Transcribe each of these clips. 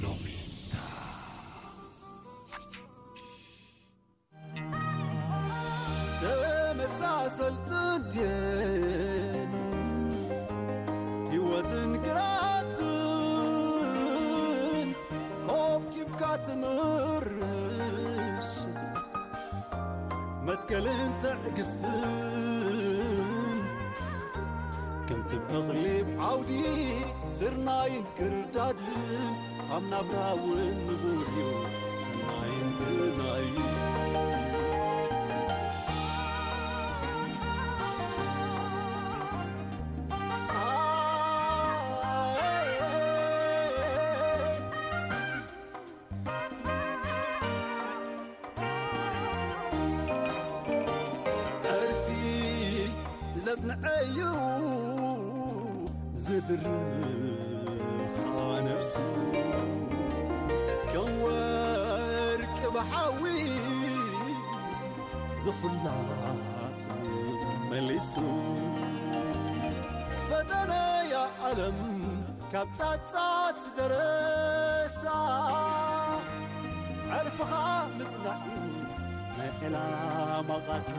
ሎሚታ ተመሳሰልትን ድየን ህይወትን ግራትን ኮብኪብካ ትምርሽ መትከልን ትዕግስትን ከምቲ በቕሊ ዓውዲ ስርናይን ክርዳድን ኣብ ናብራ እውን ንቡር እዩ ሰናይን ግርናይን። ዕርፊ ዘጽንዐዩ ዝድርኻ ነፍሱ ከም ወርቂ ብሓዊ ዝኹላ መሊሱ ፈተነያ ዓለም ካብ ጻጻት ደረታ ዕርፍኻ ምጽናዕ እዩ ናይ ዕላማ ቓታ።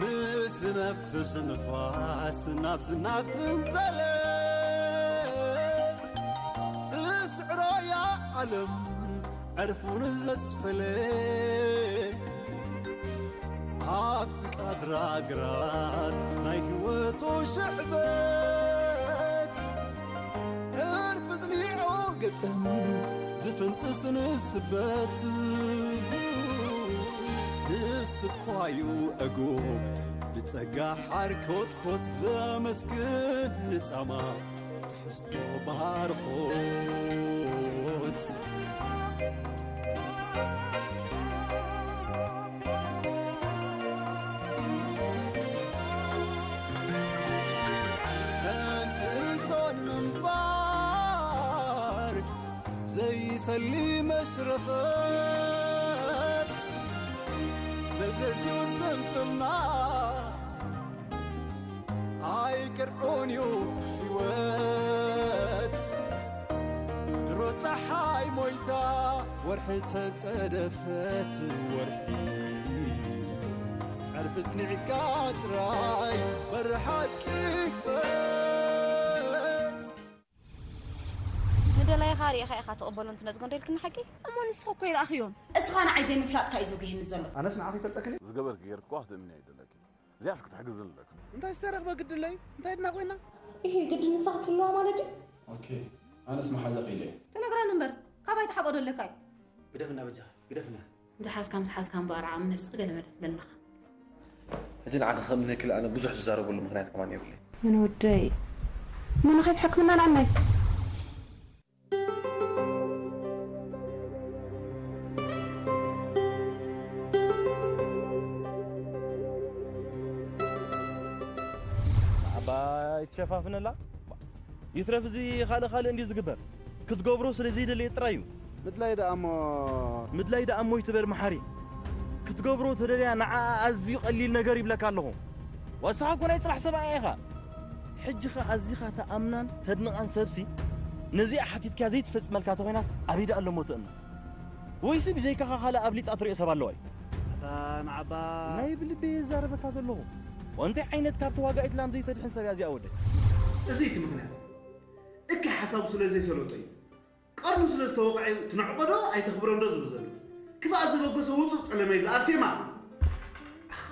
ምስ ዝነፍስ ንፋስ ናብ ዝናብ ትንዘለ ትስዕሮያ ዓለም ዕርፉን ዘስፈለ ኣብቲ ቃድራ ግራት ናይ ህይወቱ ሽዕበት ዕርፊ ዝኒዑ ገጠም ዝፍንጥስ ንስበት ንስኳዩ ዕጉብ ብጸጋ ሓርኮትኮት ዘመስግን ንጻማ ትሕዝቶ ባርኾት። ከምቲ እቶን ምንባር ዘይፈሊ መሽረፈት መዘዝዩ ስንፍና ኣይቅርዑን እዩ ህይወት ድሮ ፀሓይ ሞይታ ወርሒ ተፀደፈት ወርሒ ዕርፊ ፅኒዕካ ጥራይ በሪ ሓቂ ክፈት። ንደላይኻ ርኢኻ ኢኻ ትቕበሎን ትነጽጎን ደልክኒ ሓቂ? እሞ ንስኺ እኮ ይረኣኽዮን። እስኻ ንዓይ ዘይምፍላጥካ እዩ ዘጉህየኒ ዘሎ። ኣነስ ንዓኺ ይፈልጠክን እየ። ዝገበርክዮ ጌርክዋ ክትእምኒ ኣይደለክን። እዚኣስ ክትሕግዝኒ ኣለክን። እንታይ ዝሰረኽ በግዲ ኣለዩ? እንታይ ድና ኮይና? ኢሂ ግዲ ንሳ ክትህልዋ ማለት ድዩ? ኦኬ ኣነስ መሓዛ ክኢለ እየ። ተነግረኒ እምበር ካባይ ትሓቆ ዶ ኣለካ እዩ? ግደፍና በጃኻ ግደፍና። ዝሓዝካ ምስ ሓዝካ እምበኣር ዓቕሚ ነብስኺ ገለ መለ ትብለኒ ኣለኻ። ሕጂ ንዓኺ ከምንክል ኣነ ብዙሕ ዝዛረበሉ ምኽንያት ከማን የብለይን። ምን ወደይ እሞ ንኸይድ ሕክምና ኣልዓልናይ። ዓባይ ትሸፋፍነላ ይትረፍ እዚ ካልእ ካልእ እንዲ ዝግበር ክትገብሮ ስለ ዘይደለየ ጥራይ እዩ። ምድላይ ደኣ እሞ ምድላይ ደኣ እሞ ይትበር መሓሪ ክትገብሮ ተደልያ ንዓ ኣዝዩ ቀሊል ነገር ይብለካ ኣለኹ። ዋሳኻ እኮ ናይ ጽባሕ ሰብኣያ ኢኻ። ሕጂ ኸኣ ኣዚኻ ተኣምናን ተድንቓን ሰብሲ ነዚኣ ሓቲትካያ ዘይትፈጽመልካ ተኾይናስ ኣበይ ደኣ ኣሎ እሞ ተእምና? ወይሲ ብዘይካኻ ካልእ ኣብሊጻ ትሪኦ ሰብ ኣለዋ እዩ? ኣታ ንዓባ ናይ ብልበይ እየ ዝዛረበካ ዘለኹ። እንታይ ዓይነት ካብ ተዋጋኢት ላም ዘይተድሕን ሰብ እያ እዚኣ ወደይ? እዚ እቲ ምኽንያት እኪ ሓሳቡ ስለ ዘይሰለጦ እዩ። ቀርኑ ስለ ዝተወቕዐ እዩ ትነዕቖ ዶ ኣይተኽብሮን ዶ ዝብል ዘሎ። ክፋእ ዘበገሶ ውጹእ ጸለመ እዩ ዝኣርሴማ። ኣህ።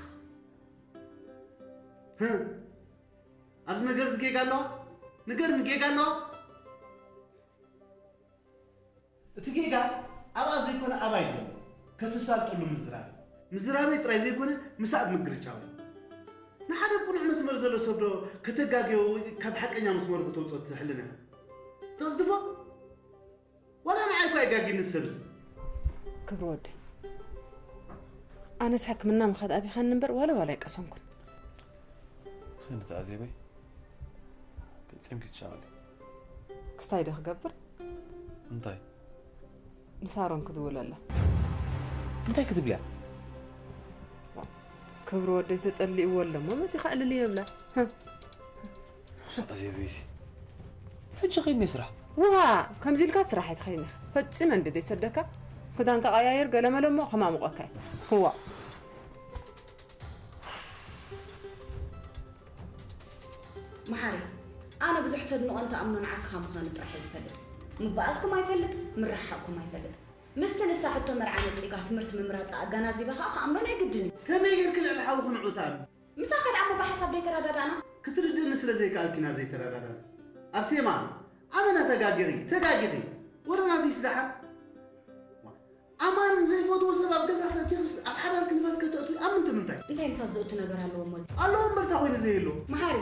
ህም። ኣብዚ ነገር እዚ ጌጋ ኣሎ? ንገርኒ ጌጋ ኣሎ? እቲ ጌጋ ኣብኣ ዘይኮነ ኣባይ ዘሎ። ከተሳልጠሉ ምዝራብ። ምዝራበይ ጥራይ ዘይኮነ ምሳእ ምግርጫው እዩ። ንሓደ ቅኑዕ መስመር ዘሎ ሰብ ዶ ከተጋግዮ ወይ ካብ ሓቀኛ መስመሩ ከተውፅኦ ትሕልን ኢኻ? ተቕዝፎ? ዋላ ንዓይ እኳ የጋግየኒ እዚ ሰብ እዚ። ክብሪ ወደይ፣ ኣነስ ሕክምና ምኻድ ኣቢኻኒ እምበር ዋላ ዋላ ኣይቀሰንኩን። ሰንድቲ ኣዜበይ፣ ፈጺምኪ ትሻቕሊ። ክስታይ ዶ ክገብር? እንታይ? ንሳሮን ክድውለላ። እንታይ ክትብልያ? ክብሪ ወደይ ተጸሊእዎ ኣሎ እሞ መጺኻ ዕልል የብላ። ኣዜበይሲ፣ ሕጂ ኸይድኒ ስራሕ። ዋ፣ ከምዚ ኢልካ ስራሕ ኣይትኸይድን ኢኻ። ፈጺመ እንደ ዘይሰደካ፣ ክዳንካ ቀያይር፣ ገለ መለ እሞ ከማሙቐካ እየ። ዋ። መሓሪ፣ ኣነ ብዙሕ ተድንቖን ተኣምኖን ዓርክኻ ምዃኑ ጥራሕ እየ ዝፈልጥ። ምባኣስኩም ኣይፈልጥ፣ ምርሕሓቕኩም ኣይፈልጥ። ምስቲ ንሳ ሕቶ መርዓ ነጺጋ ትምህርቲ ምምራጻ ኣገናዚበ ኸኣ ክኣምኖ ናይ ግድን እዩ። ከመይ ጌርኪ ልዕሊ ሓውኺ ንዑ ትኣምኒ? ምሳኻ ደኣ እሞ ብሓሳብ ደይተረዳዳእና? ክትርድእኒ ስለ ዘይከኣልኪ ኢና ዘይተረዳዳእና። ኣርሴማ፣ ኣመና ተጋጊኺ፣ ተጋጊኺ። ወረ ናተይስ ደሓን? ኣማን ዘይፈትዎ ሰብ ኣብ ገዛ ክተእትኽስ ኣብ ሓዳርኪ ንፋስ ከተእትዊ ኣብ ምንታይ ምንታይ? እንታይ ንፋስ ዘእቱ ነገር ኣለዎ እሞ እዚ? ኣለዎ እምበር እንታይ ኮይኑ ዘየሎ? መሓሪ፣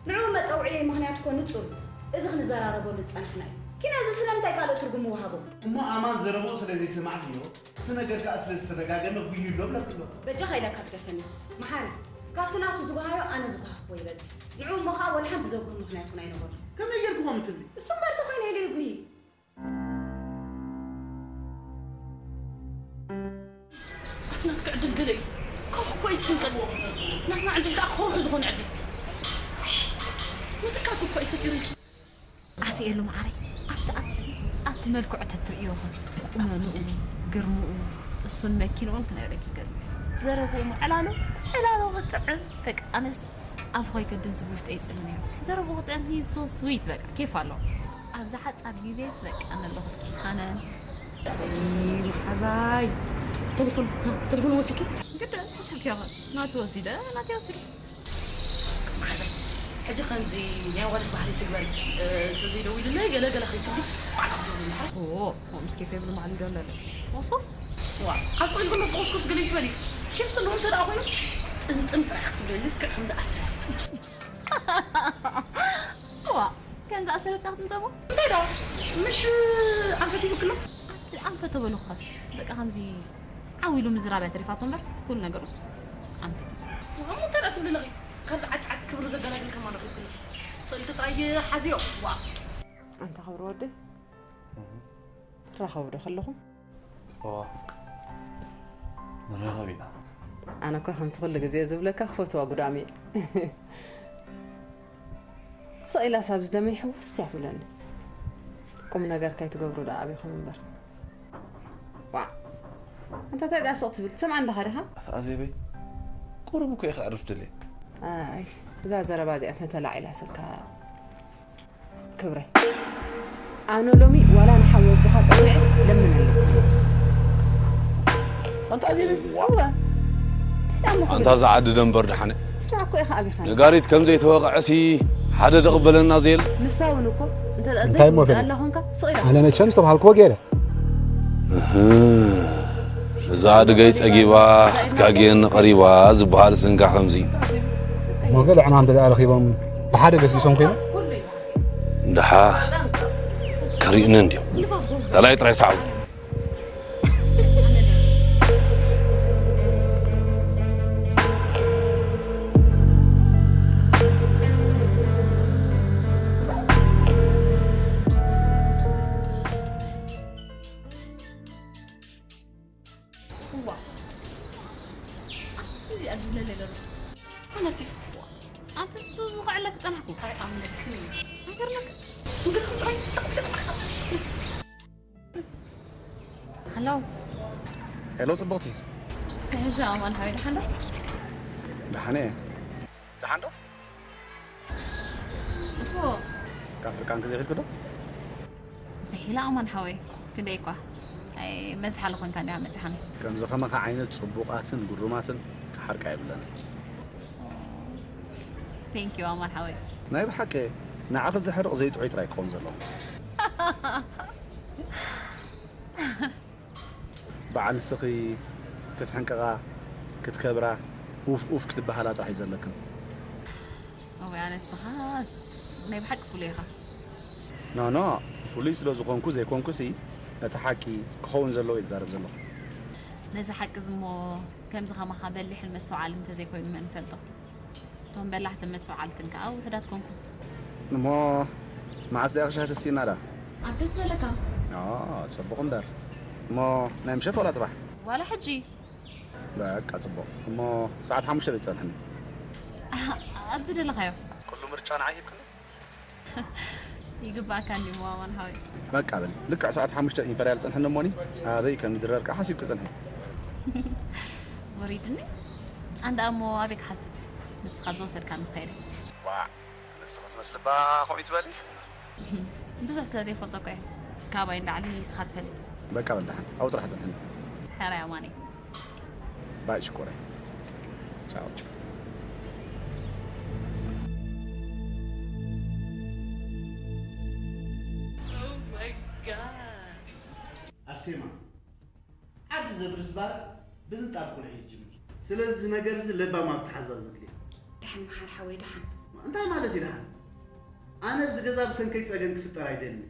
ንዕኡ መጸውዒ ምኽንያት እኮ ንጹር እዩ። እዚ ክንዘራረበሉ ዝጸናሕና እዩ። ኪን እዚ ስለምንታይ ካልእ ትርጉም ምወሃቦ? እሞ ኣማን ዘረብኡ ስለ ዘይሰማዕክዮ፣ እቲ ነገር ከኣ ስለ ዝተደጋገመ ጉይሎ እብለኪ ኣለኹ። በጃኻ ኢለካ ግደፈኒ። መሓሪ፣ ካብቲ ናቱ ዝጓሃዮ ኣነ ዝጓሃኽዎ ይበዝሕ። ንዕኡ እሞ ኸኣ ወላ ሓንቲ ዘጉሂ ምኽንያት እውን ኣይነበሮን። ከመይ ጌርኪ ከምኡ ትብሊ? እሱ እምበር እንተኾይነ ኢሉ ይጉሂ። ኣቲ ናትኪ ዕድል ገለ እዩ። ከውሒ እኮ እዩ ዝፍንቀል። ናትና ዕድል ከኣ ከውሒ ዝኾነ ዕድል። ምትካት እኮ እዩ ፈጢሩልኪ። ኣቲ ኤሉ መዓረይ፣ ኣቲ፣ ኣቲ፣ ኣቲ መልክዑ ተትርእዮ ኸ፣ ቁመንኡ፣ ግርምኡ፣ እሱን መኪንኡን ክነግረኪ ይገርም። ዘረብኡ ዕላሉ፣ ዕላሉ ክጥዕም፣ በቃ ኣነስ ኣፉ ከይከድን ዝብል ውሽጠይ ይጽልም ነይሩ። ዘረብኡ ክጥዕም፣ he's so sweet፣ በቃ ኬፍ ኣለዎ። ኣብዚ ሓጻር ግዜስ በቃ ኣነ ኣለኹልኪ። ኣነ መሓዛይ። ቴሌፎን፣ ቴሌፎን ወሲድኪ? ግድ፣ ስልኪ ኢኻ። ናቱ ወሲደ፣ ናተይ ወሲደ። መሓዛይ፣ ሕጂ ከምዚ ናይ ወለድ ባህሪ ትግበሪ። እ፣ እንተዘይደዊሉለይ ገለ ገለ ከይትብሊ፣ ባዕላ ክትደውል ኣለኻ። ኦ፣ ከምዚ ኬፍ የብሉ መዓል ይደውል ኣሎ። ወስወስ? ዋ፣ ኣብ ስቕ ኢልኩም ፍኹስኩስ ገለ ይትበሊ። ኬፍ ዘለዎ እንተ ደኣ ኮይኑ፣ ጥምጥም ጥራሕ ክትብለኒ ልክዕ ከምዚ ኣሰራት። ዋ፣ ከምዚ ኣሰረትካ ክትምጠሞ? እንታይ ደኣ? ምሽ ኣንፈት ይብክሎ? ኣቲ ኣንፈቶ በሉ ኸ። በቃ ከምዚ ዓው ኢሉ ምዝራብ እያ ተሪፋቶ እምበር፣ ኩሉ ነገሩስ ኣንፈት እዩ። እሞ እንታይ ደኣ ትብሊ ኣለኺ? ካብዚ ዓጭዓጭ ክብሪ ዘገላግል ከማን ረኺብክሎ። ስእልቲ ጥራይ ሓዝዮ። ዋ። ኣንታ ክብሪ ወደይ፣ ትራኸቡ ዶ ከለኹም? እዋ፣ ንራኸብ ኢና። ኣነ እኳ ከምቲ ኩሉ ግዜ ዝብለካ ክፈትዋ ጉዳም እየ። ስቕ ኢላስ ኣብዚ ደመይ ሕውስ እያ ትብለኒ። ቁም ነገር ከይትገብሩ ደኣ ኣቢኹም እምበር። ዋዕ። ኣንታ እንታይ ደኣ ስቕ ትብል? ትሰምዓኒ ኣለኻ ዲኻ? ኣታ ኣዜበይ፣ ቁሩብ እኮ እየ ከዕርፍ ደልየ። ኣይ፣ እዛ ዘረባ እዚኣ እንተ ተላዒላ ስልካ ክብረይ። ኣነ ሎሚ ዋላ ንሓወ ኣቦኻ ጸዊዐ ለምን ኣለኩ። ኣንታ ኣዜበይ። እወ። እንታይ ደኣ እሞ ኣንታ ክብል? እዛ ዓዲ ደንበር ደሓነ። ስማዕ እኮ ኢኻ ኣቢኻኒ። ነጋሪት ከም ዘይተወቕዐሲ ሓደ ደቕበለና ዘየለ። ንሳ እውን እኮ እንተ እንታይ እሞ ዘይትውድእ ፈሊጥ? ኣላ ኾንካ ስቕ ኢላ ኣነ መቸም ዝተባሃልክዎ ገይረ። እህ፣ እዛ ኣድገይ ጸጊባ ክትጋግየኒ ቀሪባ ዝበሃል ስንካ ከምዚ። እሞ ገለ ዕማም እንተ ደኣ ረኺቦም ብሓደ ገስጊሶም ኮይኖም? ደሓ ከሪኡኒ እንድዮም። ካልኣይ ጥራይ ሰዓቡ። እዋ። ኣቲ እዚኣ ዝብለለይ ዘሎ። ኣነቲ። ኣቲ እሱ ዝኸዕለክ ጸናሕኩ። ኣይኣምነክን እየ። ኣይገርመክን? እንግዲህ እንታይ? ሃሎ። ሄሎ ጽብቕቲ። ሕጂ ኣማን ሓወይ ደሓን ዶ? ደሓን እየ። ደሓን ዶ? ጽቡቕ። ካብ ፍርቃንኪ ዘኺልኪ ዶ? ዘሒላ ኣማን ሓወይ፣ ክንደይ እኳ። ኣይ፣ መዝሓሊ ኾንካ እንዲኻ መጽሓኒ። ከምዚ ከማኻ ዓይነት ጽቡቓትን ግሩማትን ክሓርቃ የብለንን። Thank you ኣማን ሓወይ። ናይ ብሓቂ ንዓኺ ዘሕርቕ ዘይጥዑይ ጥራይ ክኸውን ዘለዎ። በዓል ንስኺ ክትሕንቀቓ፣ ክትከብራ፣ ኡፍ ኡፍ ክትበሃላ ጥራሕ እዩ ዘለክን። እዋይ፣ ኣነ ንስኻስ ናይ ብሓቂ ፍሉይ ኢኻ። ኖ፣ ኖ፣ ፍሉይ ስለ ዝኾንኩ ዘይኮንኩሲ፣ እቲ ሓቂ ክኸውን ዘለዎ እየ ዝዛረብ ዘለኹ። ነዚ ሓቂ እዚ እሞ ከምዚ ከማኻ በሊሕን መስተውዓልን እንተዘይኮይኑ መን ይፈልጦ? እቶም በላሕትን መስተውዓልትን ከኣ ውሑዳት ኮንኩም። እሞ መዓስ ደኣ ክሻ ተስኢና ደኣ? ኣብ ደስ በለካ። ኦ፣ ጽቡቕ እምበር። እሞ ናይ ምሸት ዋላ ጽባሕ? ዋላ ሕጂ። በቃ ጽቡቕ። እሞ ሰዓት ሓሙሽተ ቤት ጸንሕኒ። ኣብዚ ደለኻዮ። ኩሉ ምርጫ ንዓይ ሂብክኒ? ይግባእካ እንዲ መዋዋን ሃወይ። በቃ በል፣ ልክዕ ሰዓት ሓሙሽተ ኢምፐርያል ጽንሕኒ እሞኒ ኣበይ ከም ዝድረር ከዓ ሓሲብኪ ጽንሒ። ወሪድኒ። ኣንዳ እሞ ኣበይ ክሓስብ? ንስኻ ዝወሰድካ ንክኸይደ። ዋዕ፣ ንስኺ ትመስልባ ከምኡ ትበሊ። ብዙሕ ስለ ዘይፈልጦ እኮ እየ። ካባይ እንዳዕሊ ንስኻ ትፈልጥ። በቃ በል ደሓን፣ ኣብኡ ጥራሕ ጽንሕኒ። ሕራይ ኣማነይ። ባይ ሽኮረይ። ቻው። ኣርሴማ፣ ዓዲ ዘብርስ ባር ብዝንጣብ ቁልዒ ዝጅምር። ስለዚ እዚ ነገር እዚ ለባም ኣተሓዛዝ ዘድልዮ። ደሓን መሓር ሓወይ ደሓን። እንታይ ማለት እዩ ደሓን? ኣነ ኣብዚ ገዛ ብሰንከይ ጸገም ክፍጠር ኣይደልን።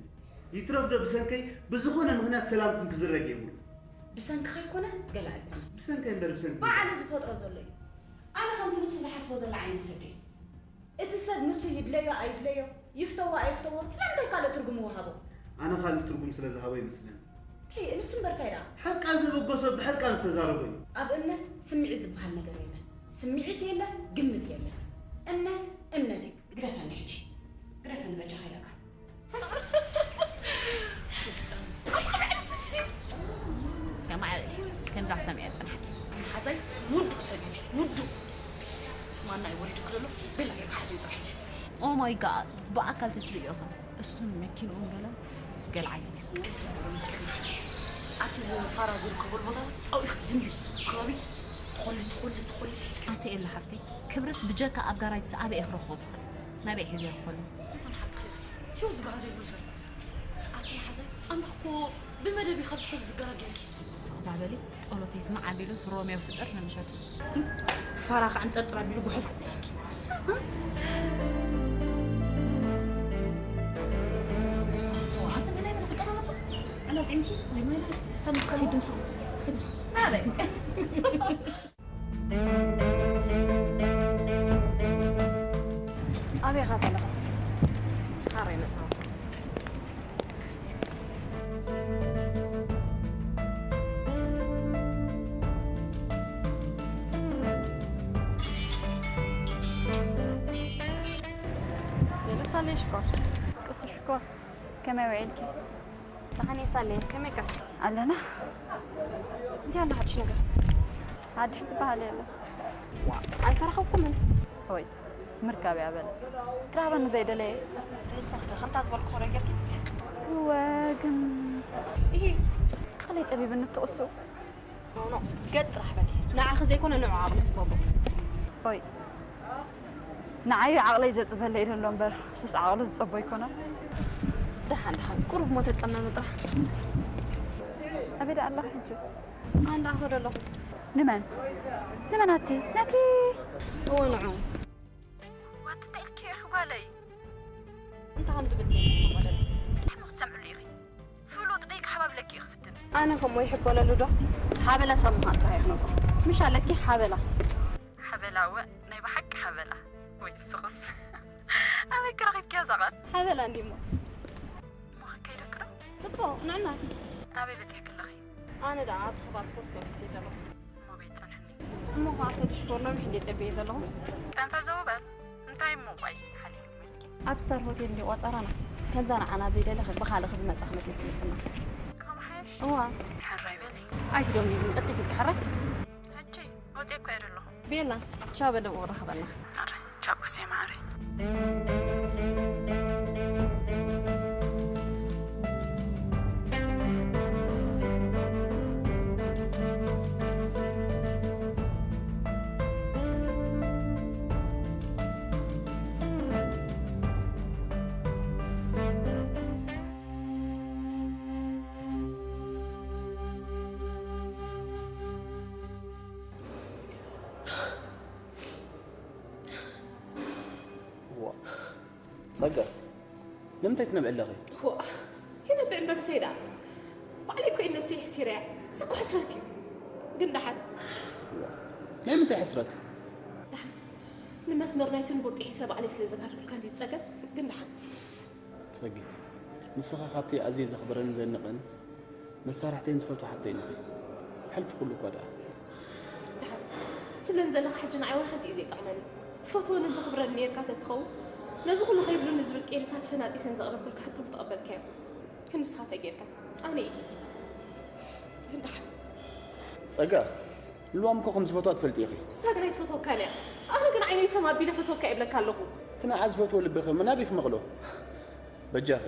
ይትረፍ ዶ ብሰንከይ ብዝኾነ ምኽንያት ሰላምኩም ክዝረግ የብሉ። ብሰንክኻ ኣይኮነ ገለ ኣይኮነ። ብሰንከይ እምበር ብሰንኪ ባዕሉ ዝፈጥሮ ዘሎ እዩ። ኣነ ከምቲ ንሱ ዝሓስቦ ዘሎ ዓይነት ሰብ ድየ? እቲ ሰብ ንሱ ይድለዮ ኣይድለዮ፣ ይፍተዎ ኣይፍተዎ ስለምንታይ ካልእ ትርጉም ይወሃቦ? ኣነ ካልእ ትርጉም ስለ ዝሃቦ ይመስለኒ። ሄይ፣ ንሱ እምበር እንታይ ደኣ? ሓቃ ዘበጎሶ ብሕርቃን ዝተዛረቦ እዩ። ኣብ እምነት ስምዒት ዝበሃል ነገር የለን። ስምዒት የለን፣ ግምት የለን። እምነት እምነት እዩ። ግደፈኒ ሕጂ። ግደፈኒ በጃኻ ኢለካ። ከማይ ከምዛ ሰሚዐ ጽናሕ። ሓዛይ ውዱእ ሰብ እዚ ውዱእ ማና ይወሊዱ ክለሎ ብላ ይካሕዙ ይጥራሕ። Oh my god፣ ብኣካል ተትርእዮ ኸ እሱን መኪንኡን ገለ ገለ ዓይነት እዩ። እዚ ነገር ምስክር ናት። ኣብቲ እዚ ፋራ ዝርከበሉ ቦታ ኣውኢኽ ዝም ኢሉ ከባቢ ትኾሊ ትኾሊ ትኾሊ እስኪ ኣተ ኤላ ሓፍተይ፣ ክብርስ ብጀካ ኣብ ጋራጅ ኣበይ እየ ክረኽቦ ዝኽእል? ናበይ ሒዘ ይኾሉ? ይኹን ሓቂ ኸዚ ሽው ዝበሃል ዘይብሉ ሰብ ኣቲ ሓዛይ ኣምላኽ እኮ ብመደብ እዩ ካብ ሰብ ዝገላገልኪ። ስቕ ዳበሊ ጸሎተይ ስማዕ ኣቢሉስ ሮሜዮ ፍጥር ንምሸቱ። ፋራ ከዓንጠጥር ኣቢሉ ጉሑፍ ኣቢልኪ። ኣንተ ምናይ ምን ክጠራ ነበር? ኣላ ፊንኪ ወይ ማይ ሰምክ ኺድ ምሳኹ ኺድ ምሳኹ ናበይ? ኣበይ ኢኻ ዘለኻ? ካረይ መጻወቲ። ሳሌ ሽኮር ቅሱ ሽኮር ከመይ ውዒልኪ? ደሓን እየ ሳሌ፣ ከመይ ቀርሽ? ኣለና። እንታይ ኣሎ ሓድሽ ነገር? ሓድሽ ዝበሃል የለ። ኣይተረኸብኩምን። ወይ ምርካብ ያበለ ክራበኒ ዘይደለየ ንስኺ ከምታ ዝበልኩ ኾነ ጌርኪ? እወ ግን ይሄ ዓቕለይ ጸቢብኒ ትቕሱ ኖ ኖ ገጥ ጥራሕ በሊ። ንዓኺ ዘይኮነ ንዑ ዓቕሊ ትበቦ። ሆይ ንዓዩ ዓቕለይ ዘጽበለይ ደሎ እምበር ሱስ ዓቕሉ ዝጸቦ ኣይኮነን። ደሓን ደሓን ቁሩብ ሞ ተጸመሚ ጥራሕ። ኣበይ ደኣ ኣለኺ ሕጂ? ኣንዳ ኸዶ ኣለኹ። ንመን ንመን ኣቲ ነቲ እወ ንዑ። ዋትተይልኪ ኢኺ ጓለይ። እንታይ ከም ዝብል ትሰምዖ ደለ? ሕሞ ክትሰምዕሉ ኢኺ። ፍሉጥ ደይ ክሓባብለኪ እዩ ክፍትን። ኣነ ከምኡ ይሕበለሉ ዶ? ሓበላ ሰብ ምዃን ጥራሕ ይኽነቁ። ምሽ ኣለኪ ሓበላ። ሓበላ እወ ናይ ብሓቂ ሓበላ። ወይ ስኽስ ኣበይ ክረኺብኪያ እዛ ቓል? ሓበላ እንዲሞ። እሞ ከይደክረ ጽቡቕ ንዕና። ኣበይ በጺሕኪ ኣለኺ? ኣነ ደኣ ኣብቲ ከባቢ ፖስት ኦፊስ እየ ዘለኹ። እሞ ቤት ጸንሕኒ። እሞ ኸዓ ሰዱ ሽኮር ነዊሕ እንደ ጸበየ ዘለኹ። ጠንፈ ዘው በል። እንታይ እሞ ቋይ ሓሊፉ ቤትኪ? ኣብ ስታር ሆቴል እንዲ ቆጸራና ከምዛ ንዓና ዘይደለኺ ብኻልእ ዝመጻ ክመስል ትመጽና። ከም ሓሽ እዋ ሕራይ በሊ። ኣይትደንጊ ግን ቀልጢፍ ኢልካ ሕራይ። ሕጂ ወጺኤ እኮ እየ ዘለኹ። ቤላ ቻው በለ ብኡ ረኸበና። ቻው ኩሴ ማዕረይ። ዋ ጸጋ ንምንታይ ትነብዒ ኣለኺ? ዋ ይነብዕ እምበር እንታይ ደኣ ባዕለይ እኮ እየ ነብሰይ ሕሲረያ። እዚ እኮ ሕስረት እዩ። ግን ደሓን ናይ ምንታይ ሕስረት? ደሓን ንመስመር ናይቲ ንቡር ጥሒሰ ባዕለይ ስለ ዘጋደልኩልካ እንዲ ዝጸገም። ግን ደሓን ጸጊት ንስኻ ካብቲ ኣዝየ ዘኽብረን ዘንቕን መሳርሕተይን ዝፈትዎ ሓብተይን ኢኺ። ሕልፊ ኩሉ እኳ ደኣ። ደሓን ትብለኒ ዘለኻ ሕጂ ንዓይ ዋላ ሓንቲ እዩ ዘይጠቕመኒ። ትፈትወንን ዘኽብረንን ኔርካ ተትኸውን ነዚ ኩሉ ከይብሉኒ ዝብል ቂርታት ፈናጢሰን ዘቕረብኩልካ ሕቶ ምተቐበልካዮ። ግን ንስኻ እንታይ ጌርካ? ኣነ እየ ጌርኩ። ግን ደሓን። ጸጋ፣ ልዋም እኮ ከም ዝፈትዋ ትፈልጢ ኢኺ። ንሳ ግን ኣይትፈትወካን እያ። ኣነ ግን ዓይነይ ሰም ኣቢለ ፈትወካ እየ እብለካ ኣለኹ። እቲ ንዓ ዝፈትዎ ልቢ ከ መን ኣበይ ክመቕሎ? በጃኺ፣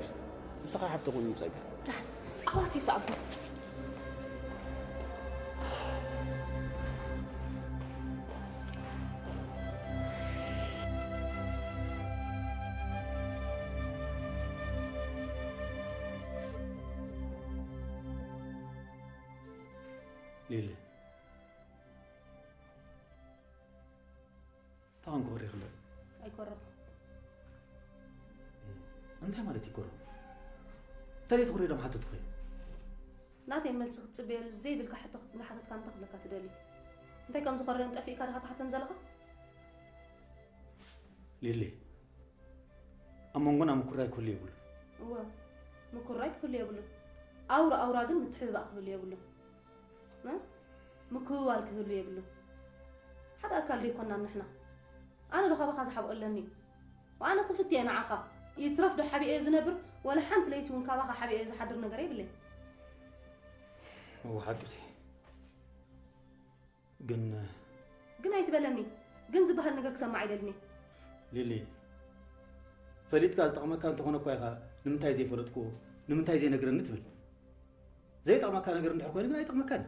ንስኻ ሓፍቲ ኩኒ ጸጋ። ኣሕዋት ይስኣኑ። ሊሊ፣ እንታይ ኮንክ ኮሪኽ ኣሎ? ኣይኮረኹ። እንታይ ማለት ይኮረኹ? እንታይ ደይ ትኹሪ ዶ ምሓተትኩ? ናተይ መልሲ ክትጽበየሉ ዘይብልካ ሕቶ እናሓተትካ እንታይ ክብለካ ትደሊ? እንታይ ከም ዝኾረን ጠፊእካ ዲኻ ትሓተን ዘለኻ? ሊሊ፣ ኣብ መንጎና ምኩራይ ክህሉ የብሉን። እወ፣ ምኩራይ ክህሉ የብሉን። ኣውራ ኣውራ ግን ምትሕብባእ ክህሉ የብሉን። እ? ምክውዋል ክህሉ የብሉን። ሓደ ኣካል ዶ ኣይኮናን ንሕና? ኣነ ዶ ካባኻ ዝሓብኦ ኣለኒ? ኣነ ክፍት እየ ንዓኻ። ይትረፍ ዶ ሓቢኤ ዝነብር፣ ወላ ሓንቲ ለይቲ እውን ካባኻ ሓቢኤ ዝሓድር ነገር የብለይ። እወ ሓቅኺ። ግን ግን ኣይትበለኒ። ግን ዝበሃል ነገር ክሰምዕ ኣይደልን እየ። ሊሊ፣ ፈሊጥካ ዝጠቕመካ እንተኾነ እኳ ኢኻ ንምንታይ ዘይፈለጥኩዎ፣ ንምንታይ ዘይነግረኒ ትብል። ዘይጠቕመካ ነገር እንድሕር ኮይኑ ግን ኣይጠቕመካን።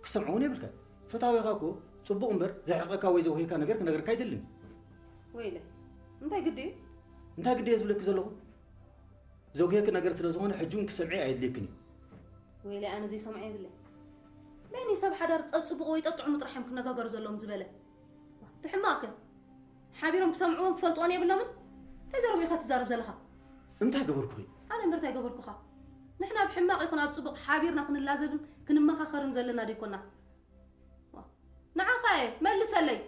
ክሰምዖ እውን የብልካን። ፈታዊኻ እኮ ጽቡቕ እምበር ዘሕርቐካ ወይ ዘውህየካ ነገር ክነግረካ ኣይደልን። ወይለ፣ እንታይ ግዲ እዩ? እንታይ ግዲ እየ ዝብለኪ ዘለኹ? ዘጉህየኪ ነገር ስለ ዝኾነ ሕጂ እውን ክሰምዕዮ ኣየድልየክን እዩ። ወይለ፣ ኣነ ዘይሰምዖ የብለይ። መን እዩ ሰብ ሓዳር ጸጽብቑ ወይ ጠጥዕሙ ጥራሕ እዮም ክነጋገሩ ዘለዎም ዝበለ? እቲ ሕማቕ ከ? ሓቢሮም ክሰምዕዎን ክፈልጥዎን የብሎምን? እንታይ ዘረቡ ኢኻ ትዛረብ ዘለኻ? እንታይ ገበርኩኺ? ኣነ እምበር እንታይ ገበርኩኻ? ንሕና ኣብ ሕማቕ ይኹን ኣብ ጽቡቕ ሓቢርና ክንላዘብን ክንመኻኸርን ዘለና ዶ ኣይኮና? ንዓኻ እየ፣ መልሰለይ።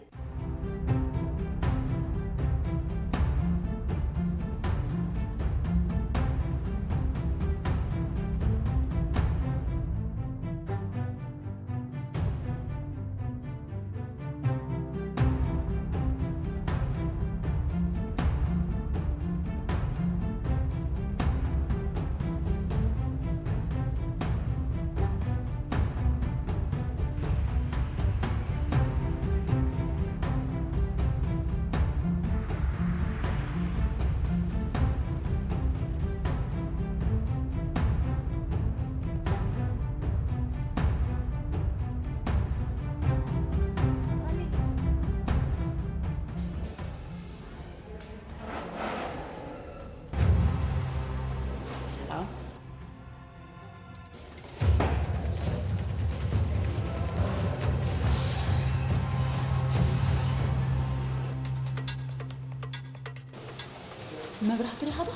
መብራህቱ ዲኻ ዶ?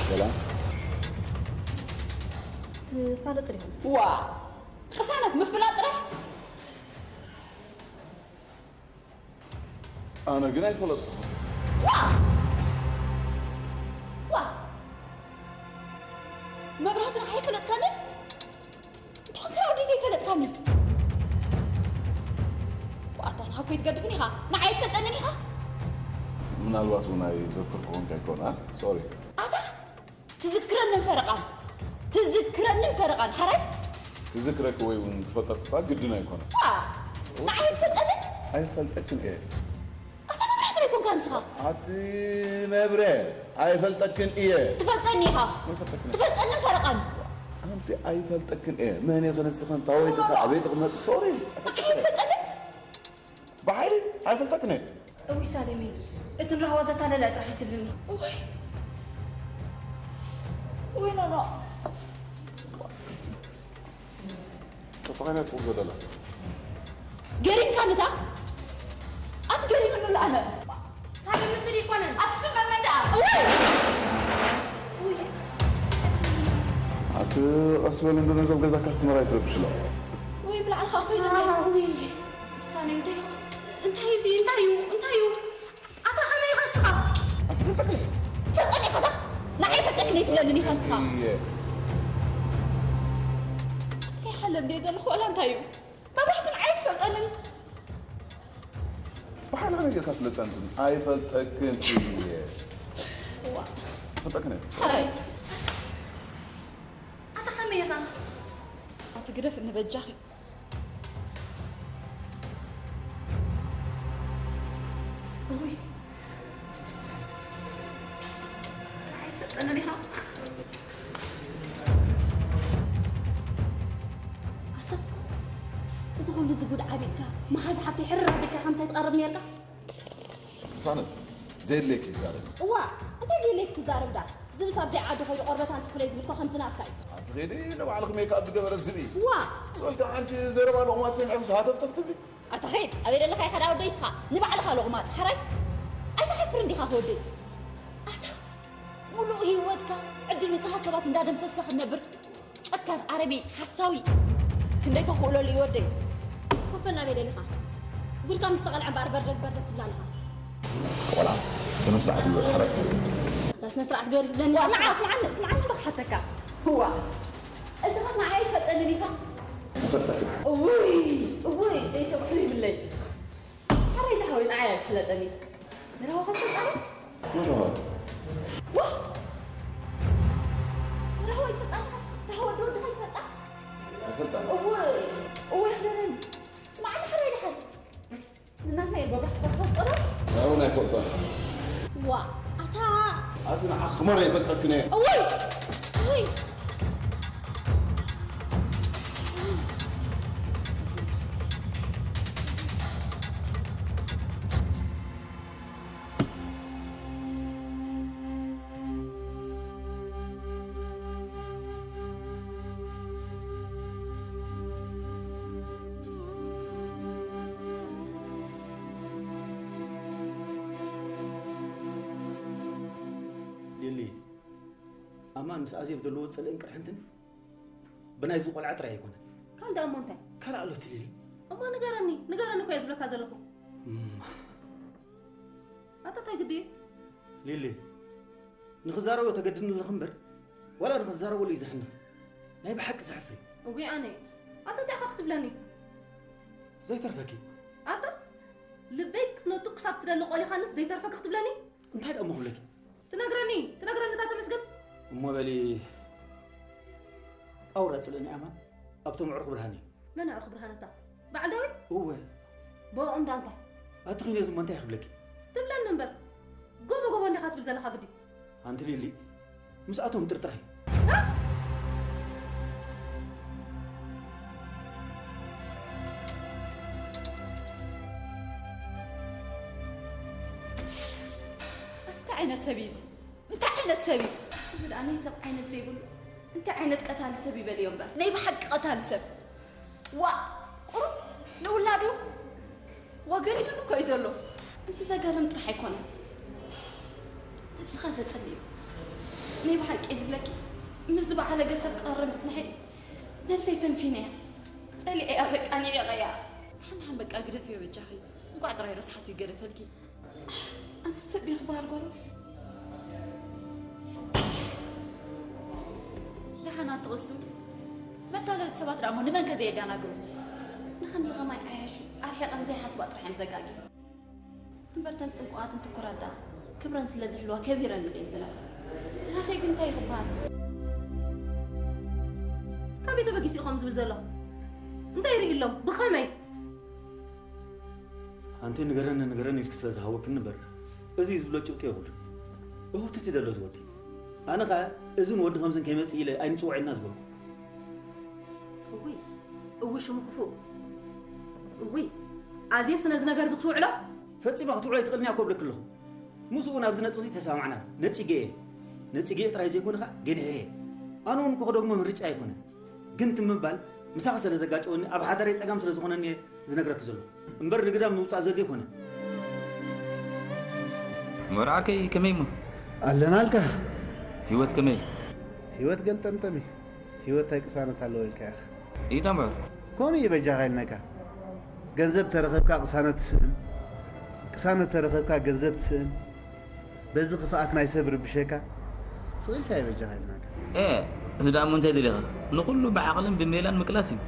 ሰላም። ትፋለጡ ዲኹም? ዋ! ቅሳነት ምፍላጥ ጥራሕ? ኣነ ግን ኣይፈለጥኩ። ዋ! ዋ! መብራህቱ ንዓይ ኣይፈለጥካንን? እንተኾንካ ራውዲ ዘይፈለጥካኒ። ዋታ ሳኮ ይትገድፍን ኢኻ። ንዓይ ትፈልጠንን ኢኻ። ምናልባት እውን ኣይዘክር ክኾንካ ኣይኮነ። ሶሪ። ኣታ ትዝክረንን ፈረቓን። ትዝክረንን ፈረቓን። ሓራይ? ክዝክረክ ወይ እውን ክፈልጠክ እኳ ግድን ኣይኮነ። ዋ! ንዓይ ትፈልጠንን? ኣይፈልጠክን እየ። ኣታ መብራህቱ ዶ ኣይኮንካ ንስኻ? ኣቲ መብረ፣ ኣይፈልጠክን እየ። ትፈልጠኒ ኢኻ። ኣይፈልጠክን እየ። ትፈልጠንን ፈረቓን። ኣንቲ ኣይፈልጠክን እየ። መን ኢኺ ንስኺ? እንታይ ወይትኺ? ኣበይ ትቕመጢ? ሶሪ። ንዓይ ትፈልጠንን? ብሓይሊ ኣይፈልጠክን እየ። እውይ ሳሌመይ፣ እቲ ንራህዋ ዘታለለ ጥራሕ ኣይትብልኒ። እውይ። እውይ ኖኖ። ተፈኻይና ትኹም ዘደላ። ገሪምካ ንታ? ኣቲ ገሪምኑ ለኣነ። ሳሌም ንስዲ ይኮነን። ኣክሱም መመንዳ። እውይ። እውይ። ኣቲ ቀስ በል እንዶ ነዞም ገዛካ ኣስመራ ኣይትረብሽሎም። ወይ ብላዕልኻ ክትብል እንተ። ውይ። ሳሌም እንታይ እዩ? እንታይ እዩ እዚ? እንታይ እዩ? እንታይ እዩ? ኣታ ከመይ ኢኻ ንስኻ? ኣቲ ፈልጠክን እየ። ፈልጠኒ ኢኻ ታ? ንዓይ ፈልጠክን እየ ትብለኒ ኢኻ ንስኻ? እየ። እንታይ ሓለም ድየ ዘለኹ ዋላ እንታይ እዩ? መብራህቱ ንዓይ ትፈልጠንን? ብሓደ ከመይ ጌርካ ትፈልጠን ትብል? ኣይፈልጠክን እየ። ዋ ይፈልጠክን እየ። ሓራይ ኣታ ከመይ ኢኻ? ኣቲ ግደፍ እንበጃኺ። እውይ ኣይትፈልጠንን ኢኻ። ኣታ እዚ ኩሉ ዝጉድ ዓቢጥካ መሓዝ ሓፍተይ ሕርር ኣቢልካ ከምሳይ ትቐርብ ነርካ። ሳነት ዘየድልየኪ ይዛረብ። እዋ እንታይ ዘየድልየኪ ትዛረብ ዳ? ዝብስ ኣብዘይ ዓዲ ከይዱ ቆርበት ኣንጽፉለይ ዝብልኮ ከምዚ ናትካ እዩ። ኣቲ ኸይዲ ንባዕልኺ ሜክኣፕ ዝገበረ ዝብኢ። እዋ ዝበልካ ሓንቲ ዘረባ ሎቕማጽ ሰሚዐክስ ሃተፍተፍ ትብሊ። ኣታ ኸይድ ኣበይ ደለኻ ኢኻ ዳ ወደይ እስኻ ንባዕልኻ ሎቕማጽ ሓራይ ኣይትሓፍርን ዲኻ ከወደይ? ኣታ ሙሉእ ህይወትካ ዕድል ንጹሃት ሰባት እንዳደምሰስካ ክትነብር ጨካን ኣረሜን ሓሳዊ። ክንደይ ከኽእለሉ እዩ ወደይ። ኮፈ ናበይ ደሊኻ? ጉድካ ምስ ተቐልዐ እምበኣር በርደግ በርደግ ትብል ኣለኻ። ቆልዓ ስነ ስርዓት ግበር ሓራይ። እዛ ስነ ስርዓት ግበር ትብለኒ ንዓ ስምዓኒ ስምዓኒ እንዶ ክሓተካ። እዋ እዚኻስ ንዓይ ኣይትፈልጠንን ኢኻ። ይፈልጠኪ። እውይ እውይ ደይ ሰብሑ ይብለይ። ሓራይ ዝሓወይ ንዓይ ኣይትፍለጠኒ። ንራኸብ ከይትፈልጣ ዶ? መርሃባ። ዋ! ንራኸብ ኣይትፈልጣ ዲኻስ? ራኸብ ወዲ ወድኻ ይፈልጣ? ኣይፈልጣን። እወ እወ ይኽደነኒ። ስምዓኒ ሓራይ ድሓን። ንናትና የቦ ብራሕ ትፈልጦ ዶ? እውን ኣይፈልጦን። ዋ! ኣታ ኣቲ ንዓ ክመር ኣይፈልጠክን እየ። እወይ! እወይ! ሊሊ፣ ኣማን ምስ ኣዜብ ዘለዎ ጽልእን ቅርሕንትን ብናይዚ ቆልዓ ጥራይ ኣይኮነን። ካልእ ደኣ እሞ እንታይ? ካልእ ኣሎ እቲ ሊሊ። እሞ ንገረኒ፣ ንገረኒ እኮ እየ ዝብለካ ዘለኹ። እም። ኣታ እንታይ ግዲ እዩ? ሊሊ፣ ንኽዛረቦ ተገድኒ ኣለኺ እምበር፣ ዋላ ንኽዛረበሉ እዩ ዘሕንኽ። ናይ ብሓቂ ዘሕፍር እዩ። እጉይ ኣነ፣ ኣታ እንታይ ኢኻ ክትብለኒ? ዘይተርፈኪ። ኣታ ልበይ ክትነቱ ክሳብ ትደሊ ቆሊኻንስ ዘይተርፈኪ ክትብለኒ? እንታይ ደኣ እሞ ክብለኪ? ትነግረኒ፣ ትነግረኒ እታ ተመስገን። እሞ በሊ ኣውራ ጽልእኒ ኣማን ኣብቶም ኣዕሩኽ ብርሃን እዩ። መን ኣዕሩኽ ብርሃን እታ? በዓል ዳዊት? እወ። ብኦም ዳ እንታይ? ኣቲ ኺኖ ዝሞ እንታይ ክብለኪ? ትብለኒ እምበር። ጎቦ ጎቦ እንዲኻ ትብል ዘለኻ ግዲ። ኣንቲ ሊሊ ምስኣቶም ጥርጥራይ። እንታይ ዓይነት ሰብ እዩ እዚ? እንታይ ዓይነት ሰብ እዩ? እዚ ደኣ ናይ ሰብ ዓይነት ዘይብሉ እንታይ ዓይነት ቀታሊ ሰብ ይበልዮ እምበር ናይ ብሓቂ ቀታሊ ሰብ። ዋ ቁሩብ ንውላዱ ወገር ኢሉኒ እኮ እዩ ዘሎ። እዚ ዘገርም ጥራሕ ኣይኮነን፣ ነብስኻ ዘጽልእ እዩ። ናይ ብሓቂ እየ ዝብለኪ፣ ምስ ዝበዓለገ ሰብ ክቐርብ ምጽንሐይ ነብሰይ ፈንፊነ እያ ጸሊኤያ፣ በቃ ኒዒቐያ። ሓንሓን በቃ ግደፍዮ በጃኺ፣ እንቋዕ ጥራይ ረስሓቱ ይገደፈልኪ። ኣነ ሰብ እየ ክበሃል ጓሉ። ደሓን ኣትቕሱ። መታለልቲ ሰባት ደኣ እሞ ንመን ከ ዘየደናግሩ? ንኸምዚ ኸማይ ዓያሹ ኣርሒቐን ዘይሓስባ ጥራሕ እዮም ዘጋግዩ። እምበር ተን ጥንቁቓትን ትኩራት ደኣ ክብረን ስለ ዝሕልዋ ከቢረን ድየን ዝነብራ? ናተይ ግን እንታይ እዩ ክበሃል? ካበይ ተበጊሱ እዩ ከምኡ ዝብል ዘሎ? እንታይ ይርኢ ኣሎ? ብኸመይ? ኣንቲ ንገረኒ ንገረኒ ኢልኪ ስለ ዝሃወክኒ እምበር፣ እዚ እዩ ዝብሎ ጭብጢ የብሉን። እሁትቲ ደሎ ዝወዲ። ኣነ ኸኣ እዝን ወዲ ከምዝን ከይመጽእ ኢለ ኣይንጽውዕ ኢና ዝበልኩ። እውይ፣ እውይ ሽሙ ክፉእ። እውይ፣ ኣዜብ ስነ እዚ ነገር እዚ ክትውዕሎ? ፈጺማ ክትውዕሎ ኣይትኽእልን እያ እኮ እብለኪ ኣለኹ። ምስኡ እውን ኣብዚ ነጥቢ እዚ ተሰማማዕና። ነጺገ እየ። ነጺገ ጥራይ ዘይኮነ ኸኣ ገንሐ እየ። ኣነ እውን እኮ ክደግሞ ምርጫ ኣይኮነን። ግን ትም ምባል ምሳኺ ስለ ዘጋጨወኒ ኣብ ሓዳረይ ጸገም ስለ ዝኾነኒ እየ ዝነግረኪ ዘለኹ። እምበር ንግዳም ምውጻእ ዘድልዮ ኣይኮነን። እምበር ዓርከይ ከመይ እሞ? ኣለናልካ። ህይወት ከመይ? ህይወት ገልጠምጠም እዩ። ህይወት ታይ ቅሳነት ኣለዎ ኢልካ ኢኻ? ኢታ እምበር። ከምኡ እዩ በጃኻ ኢልነካ። ገንዘብ ተረኸብካ ቅሳነት ትስእን፣ ቅሳነት ተረኸብካ ገንዘብ ትስእን። በዚ ክፍኣት ናይ ሰብ ርብሸካ ስቕ ኢልካ እዩ በጃኻ ኢልናካ። ኤ፣ እዚ ደኣ እሞ እንታይ ደሊኻ? ንኹሉ ብዓቕልን ብሜላን ምቅላስ እዩ።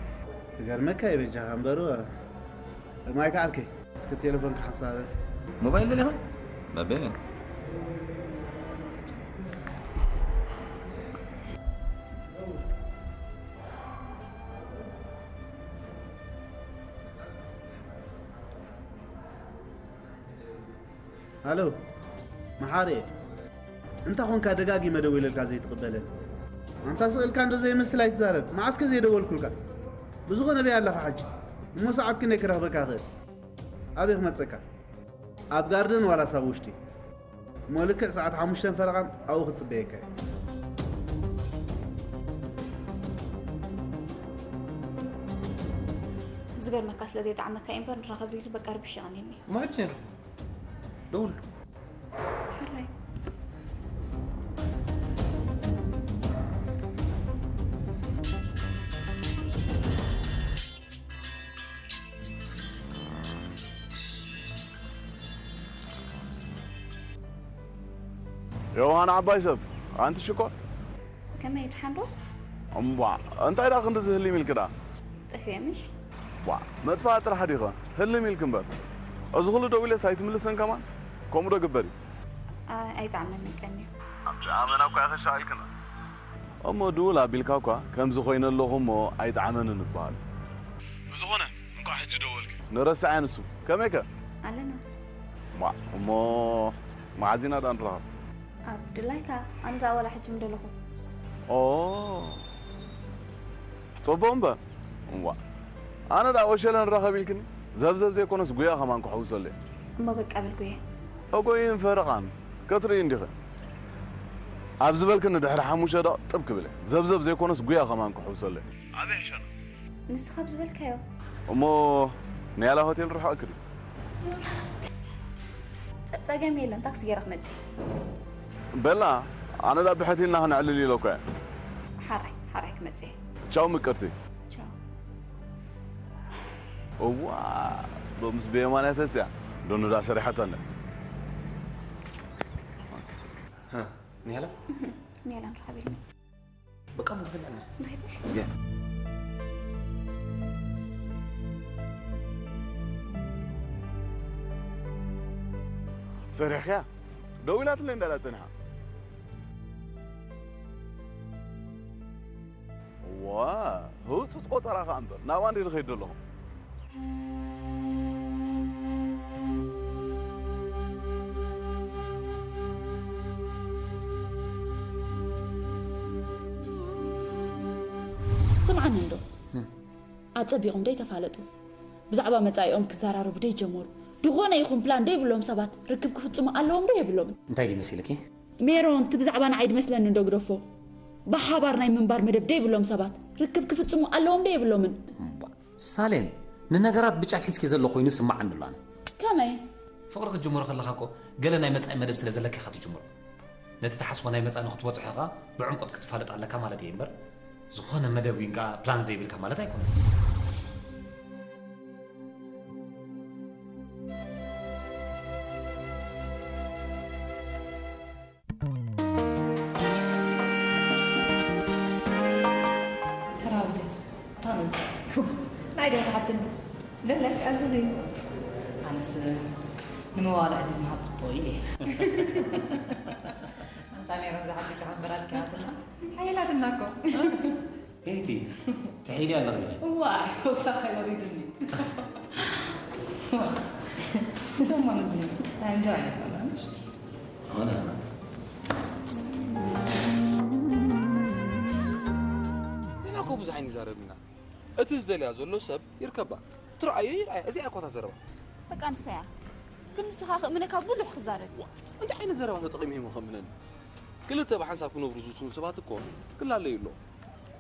ክገርመካ እዩ በጃኻ እምበሩ፣ ማይክ ዓርከይ። እስኪ ቴሌፎን ክሓሳበ። ሞባይል ደሊኻ? በበለ። ሃሎ፣ መሓሪ፣ እንታይ ኾንካ ደጋጊመ ደዊለልካ ዘይትቕበለኒ? ኣንታ ስቕ ኢልካ እንዶ ዘይመስል ኣይትዛረብ። መዓስከ ዘይደወልኩልካ? ብዝኾነ በይ ኣለኻ ሕጂ? እሞ ሰዓት ክንደይ ክረኽበካ እኽእል? ኣበይ ክመጸካ? ኣብ ጋርደን ዋላስ ኣብ ውሽጢ? እሞ ልክዕ ሰዓት ሓሙሽተን ፈረቓን ኣብኡ ክጽበየካ እየ። ዝገርመካ ስለ ዘይጠዓመካ እየ እምበር ንራኸብ ኢሉ በቃ ርብሽ ይቐኒኒ። እሞ ሕጂ ንረኸብ። ደውሉ። ሕራይ። ዮሃን ዓባይ ሰብ ኣንቲ ሽኮር ከመይ ድሓን ዶ? እምቧ እንታይ ዳ ክንድዚ ህሊም ኢልክ ዳ ጠፊኤ ምሽ? ቧ መጥፋእ ጥራሕ ዲኸ ህልም ኢልክ እምበር እዚ ኩሉ ደው ኢለስ ኣይትምልሰን ከማን ከምኡ ዶ ግበር እዩ ኣይ ኣይጠዓመኒ ቀንዩ። ኣብቲ ኣመና እኳ ኢኸ ሻቒልክና እሞ ድውል ኣቢልካ እኳ ከምዚ ኮይነ ኣለኹ እሞ ኣይጠዓመንን እበሃል ብዝኾነ እንኳዕ ሕጂ ደወልክ ንረስዓያ ንሱ ከመይከ ኣለና። ቧ እሞ መዓዚና ዳ ንራኸብ ኣብ ድላይካ ኣነ ደኣ ዋላ ሕጂ ምደለኹ። ኦ ጽቡቕ እምበር እዋ ኣነ ደኣ ወሸለ ንራኸብ ኢልክኒ ዘብዘብ ዘይኮነስ ጉያ ከማን ክሕውሰሉ እየ እሞ በቃ በልኩ እየ። እጎይን ፈረቓን ከትርኢ እንዲኸ ኣብ ዝበልክኒ ድሕሪ ሓሙሽተ ደቕ ጥብ ክብል እየ ዘብዘብ ዘይኮነስ ጉያ ከማን ክሕውሰሉ እየ ኣበይ ሕሸና ንስኻ ኣብ ዝበልካዮ እሞ ንያላ ሆቴል ርሕቐኪ ድዩ ጸ- ጸገም የለን ታክሲ ገይረ ክመጽእ። በላ ኣነ ዳ ብሕቲ ኢልና ክነዕልል ኢለ እኮ እየ ሓራይ ሓራይ ክመጽእ እየ። ቻው ምቅርቲ ቻው። እዋ ሎምስ ብየማንያ ተስያ ዶኑ ዳ ሰሪሓታ እንደ ኒያላ ኒያላ ንራኸብ ኢልና በቃ ምግብና ንኸይድሽ ያ ሰሪሕያ ደው ኢላትለይ እንዳዳ ጸኒሓ ዋ ህውፅፅ ቆፀራ ከዓ እምበር ናብኣ እንዲ ዝኸይድ ዘለኹ ስምዓኒ እንዶ ኣጸቢቑም ደይተፋለጡ ብዛዕባ መጻኢኦም ክዘራረቡ ደይጀመሩ ዝኾነ ይኹን ፕላን ደይብሎም ሰባት ርክብ ክፍጽሙ ኣለዎም ዶ የብሎምን? እንታይ ድዩ መሲልኪ? ሜሮን እቲ ብዛዕባ ንዓይ ድመስለኒ እንዶ ግደፎ ብሓባር ናይ ምንባር መደብ ደይብሎም ሰባት ርክብ ክፍጽሙ ኣለዎም ዶ የብሎምን? እምባ ሳሌም ንነገራት ብጫፍ ሒዝኪ ዘሎ ኮይኑ ስምዓኒ ኣሎ ኣነ። ከመይ? ፍቕሪ ክትጅምሮ ከለኻ እኮ ገለ ናይ መጻኢ መደብ ስለ ዘለካ ኢኻ ትጅምሮ። ነቲ ትሓስቦ ናይ መጻኢ ንኽትበጽሖ ከኣ ብዕምቆት ክትፋለጥ ኣለካ ማለት እየ እምበር ዝኾነ መደብ ዊንቃ ፕላን ዘይብልካ ማለት ኣይኮነን። ተራውደ ታነዝ ናይ ዶ ተሓትኒ ደለክ ኣዝዚ ኣነስ ንመዋላ ዕድል ምሃብ ጽቡቕ ኢለ ኣንታ ነይረን ዝሓዝካ ከበራት ከኣትና ሓይላትና እኮ ሄይቲ ትሒሊ ኣለኺ ዲኺ? እዋ ወሳኸ ወሪድኒ ንደማ ነዚ ናይ እንጀራ ይኮናንሽ ሆነ ሌላ እኮ ብዙሕ ኣይንዛረብና እቲ ዝደልያ ዘሎ ሰብ ይርከባ ትርኣዮ ይርኣያ እዚኣ እኮ እታ ዘረባ በቃ ንሳያ ግን ንስኻ ክእምነካ ብዙሕ ክዛረብ እንታይ ዓይነት ዘረባ ተጠቒመ እሞ ከምነኒ ክልተ ብሓንሳብ ክነብሩ ዝውስኑ ሰባት እኮ ክላለዩ ኣለዎም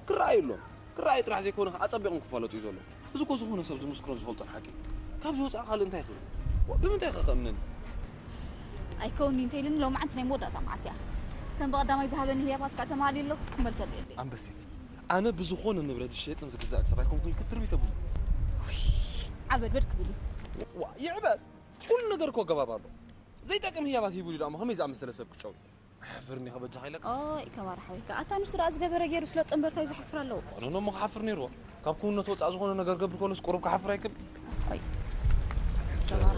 ክረኣዩ ኣለዎም ክረኣዩ ጥራሕ ዘይኮነ ከዓ ኣጸቢቖም ክፋለጡ እዩ ዘሎ እዚ እኮ ዝኾነ ሰብ ዝምስክሮን ዝፈልጦን ሓቂ ካብዚ ወፃኢ ካልእ እንታይ ክብል ዋ፣ ብምንታይ ከ ክእምነኒ ኣይከውኒ እንተ ኢልኒ ሎማዓንቲ ናይ መወዳእታ መዓልቲ እያ እተን ብቐዳማይ ዝሃበኒ ህያባት ከዓ ተማሃሊ ኣለኹ ክመልሰሉ የለ ኣንበሲት ኣነ ብዝኾነ ንብረት ዝሸጥን ዝግዛእን ሰብ ኣይኮንኩን ክትርቢ ተብሉ ዓበድበድ ክብል እዩ ዋ ይዕበድ ኩሉ ነገር እኮ ኣገባብ ኣሎ ዘይጠቅም ህያባት ሂቡ ኢሉ ኣሞ ከመይ ዝኣመሰለ ሰብ ክጨው ሓፍርኒ ከበጃኻ ኢለካ ኦይ ከባር ሓወይካ ኣታ ንሱ ደኣ ዝገበረ ገይሩ ስለ ጠንበርታይ ዝሓፍር ኣለዎ ኖኖ እሞ ክሓፍር ነይርዎ ካብ ክውነት ወፃእ ዝኾነ ነገር ገብር ከሎስ ቁሩብ ክሓፍር ኣይክል ኦይ ከባር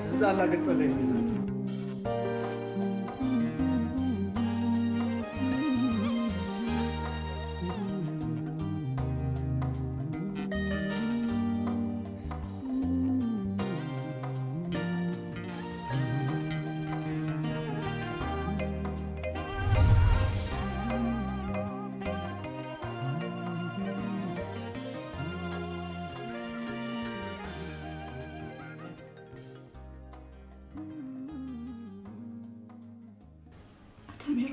እዛ ኣላ ገጸለይ። ኣታ ሜሮ፣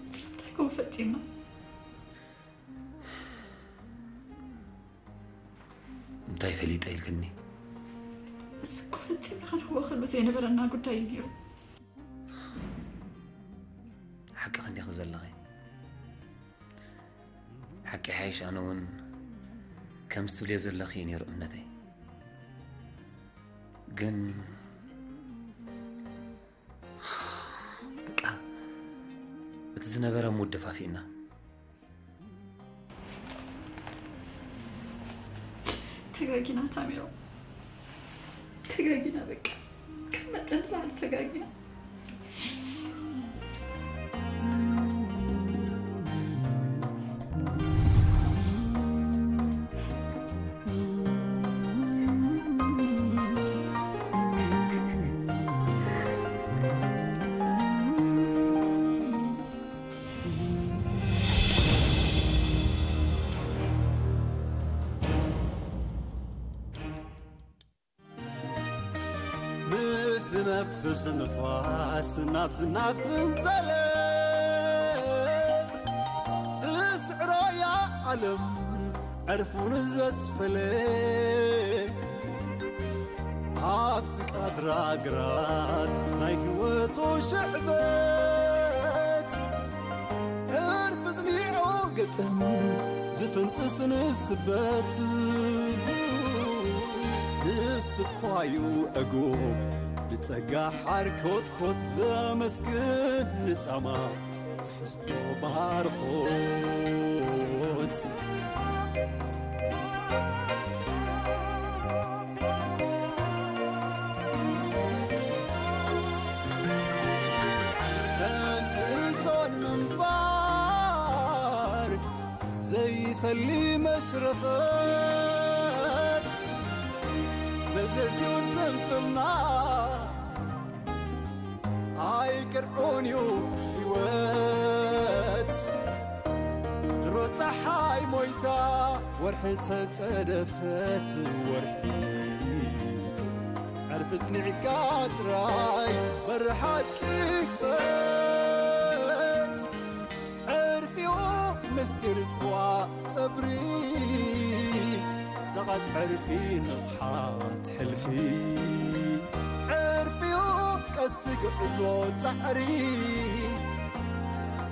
ስለምንታይ ከምኡ ፈጺምና? እንታይ ፈሊጠ ኢልክኒ? እሱ እኮ ፈጺምና ክንህቦ ከሎ ዘይነበረና ጉዳይ እዩ ነይሩ። ሓቅኺ እንዲኺ ዘለኺ። ሓቂ ሓይሽ ኣነ እውን ከምዚ ትብልዮ ዘለኺ እዩ ነይሩ እምነተይ። ግን በቃ እቲ ዝነበረ ሙድ ደፋፊእና። ተጋጊና ታሚሮ፣ ተጋጊና በቃ። ካብ መጠን ንላዕሊ ተጋጊና። ምስ ዝነፍስ ንፋስ ናብ ዝናብ ትንዘለ፣ ትስዕሮ እያ ዓለም ዕርፉን ዘስፈለ። ኣብ ጥቃ ድራግራት ናይ ህይወቱ ሽዕበት፣ ዕርፊ ዝኒዖ ገጠም ዝፍንጥስ ንስበት። ንስኳዩ ዕጉብ ብጸጋ ሓር ኮትኮት ዘመስግን ንጻማ ትሕዝቶ ባርኾት። ከምቲ እቶን ምንባር ዘይፈሊ መሽረፈት፣ መዘዝኡ ስንፍና ኣይቅርዑን እዩ ህይወት። ድሮ ጸሓይ ሞይታ ወርሒ ተጸደፈት፣ ወርሒ ዕርፊ ጽኒዕካ ጥራይ በሪ ሓቂ ክፈት። ዕርፊኡ ምስጢር ጽዋ ጸብሪ፣ ጸቓት ዕርፊ ንቕሓት ሕልፊ። ዕርፊኡ ቀስቲ ጉዕዞ ጻዕሪ፣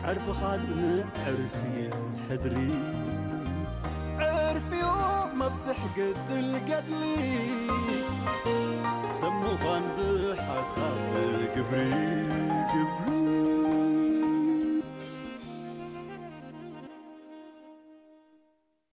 ዕርፍኻ ጽንዕ ዕርፊ ሕድሪ። ዕርፊኡ መፍትሕ ግድል ገድሊ፣ ሰብ ምዃን ብሓሳብ ግብሪ።